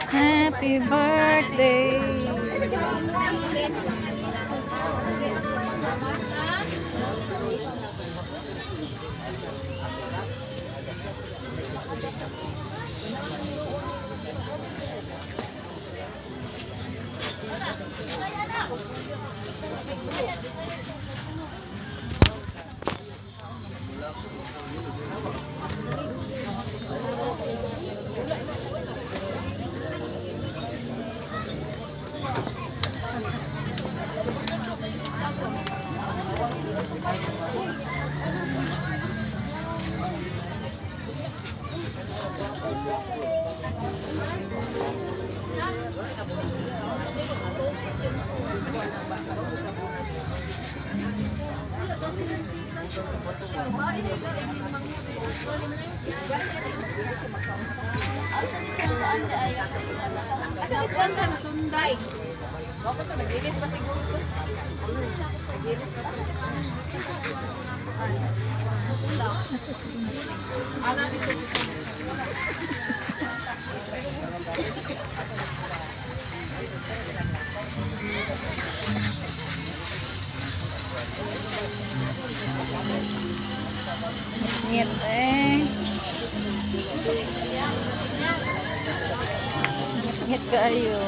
Happy birthday. Asa ni Sandra masunday? Wako to naglinis pa siguro to. Naglinis pa to. Ana dito. Ngit eh. Ngit kaayo.